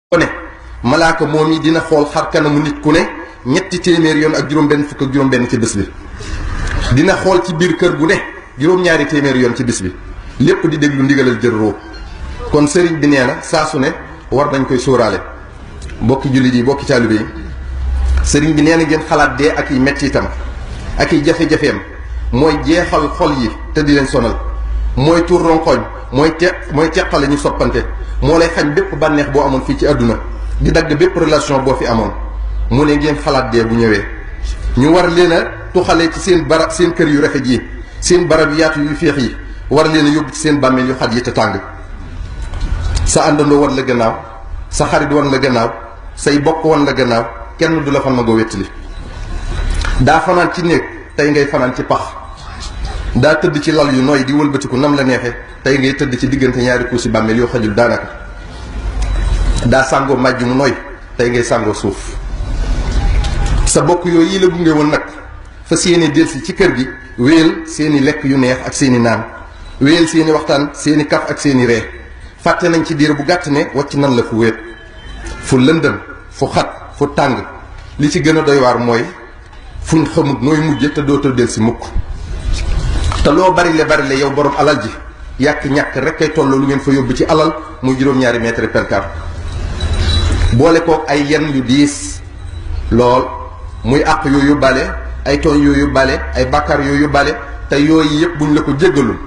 ko ne malaaka moom yi dina xool xar kanamu nit ku ne ñetti téeméer yoon ak juróom-benn fukk ak juróom-benn ci bés bi. dina xool ci biir kër gu ne juróom-ñaari téeméer yoon ci bés bi lépp di déglu ndigalal jël roo. kon sëriñ bi nee na saa su ne war nañ koy sóoraale bokki jullit yi bokki taalibe yi sëriñ bi nee na ngeen xalaat dee ak yi metti itam ak yi jafe-jafeem mooy jeexal xol yi te di leen sonal mooy tuur ronkoñ mooy teqale ñu soppante moo lay xañ bépp bànneex boo amoon fii ci àdduna di dagg bépp relation boo fi amoon mu ne ngeen xalaat dee bu ñëwee ñu war leen a tuxale ci seen barab seen kër yu rafet yi seen barab yu yaatu yu féex yi war leen a yóbbu ci seen bàmmeel yu xat yi te tàng sa àndandoo wan la gannaaw sa xarit wan la gannaaw say bokk wan la gannaaw kenn du la fan nangoo wettali daa fanaan ci néeg tey ngay fanaan ci pax daa tëdd ci lal yu nooy di wëlbatiku nam la neexe tey ngay tëdd ci diggante ñaari kuusi bàmmeel yoo xajul daanaka daa sàngoo màjj mu nooy tey ngay sàngoo suuf sa bokk yooyu yi la gunge woon nag fa seeni delsi ci kër gi wéyal seeni lekk yu neex ak seeni naan wéyal seeni waxtaan seeni kaf ak seeni ree fàtte nañ ci diir bu gàtt ne wàcc nan la fu wéet fu lëndëm fu xat fu tàng li ci gën a doy waar mooy fuñ xamut nooy mujje te dootoo del si mukk te loo barile yow borom alal ji yàq ñàkk rek kay toll lu ngeen fa yóbbu ci alal muy juróom-ñaari mètre percale boole kook ay yenn yu diis lool muy àq yooyu yóbbaale ay tooñ yooyu yóbbaale ay bàkkaar yooyu yóbbaale te yooyu yëpp buñ la ko jéggalul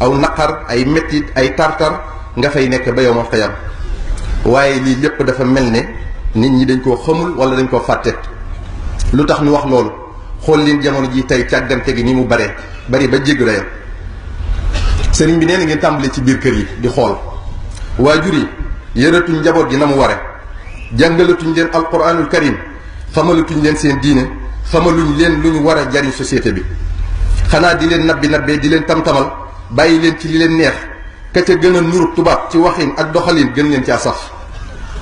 aw naqar ay mettit ay tartar nga fay nekk ba yow ma xëyam waaye lii lépp dafa mel ne nit ñi dañ koo xamul wala dañ koo fàtte lu tax ñu wax loolu xool leen jamono ji tey càggante gi ni mu bari ba jégg dayam sëriñ bi nee na ngeen tàmbalee ci biir kër yi di xool waajur yi yëratuñ njaboot gi na mu ware jàngalatuñ leen alquranul karim xamalatuñ leen seen diine xamaluñ leen lu ñu war a jariñ société bi xanaa di leen nabbee di leen tam-tamal bàyyi leen ci li leen neex ka ca gën a nurub tubaab ci waxin ak doxalin gën leen caa sax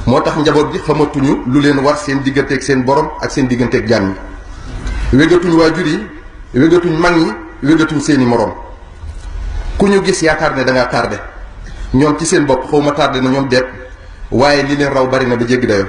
moo tax njaboot gi xamatuñu lu leen war seen digganteeg seen borom ak seen digganteeg jaam ñi wégatuñ waajur yi wégatuñ mag ñi wégatuñ seeni moroom ku ñu gis yaakaar ne da ngaa tardé ñoom ci seen bopp xaw ma tardé na ñoom deet waaye li leen raw bari na ba jéggi dayo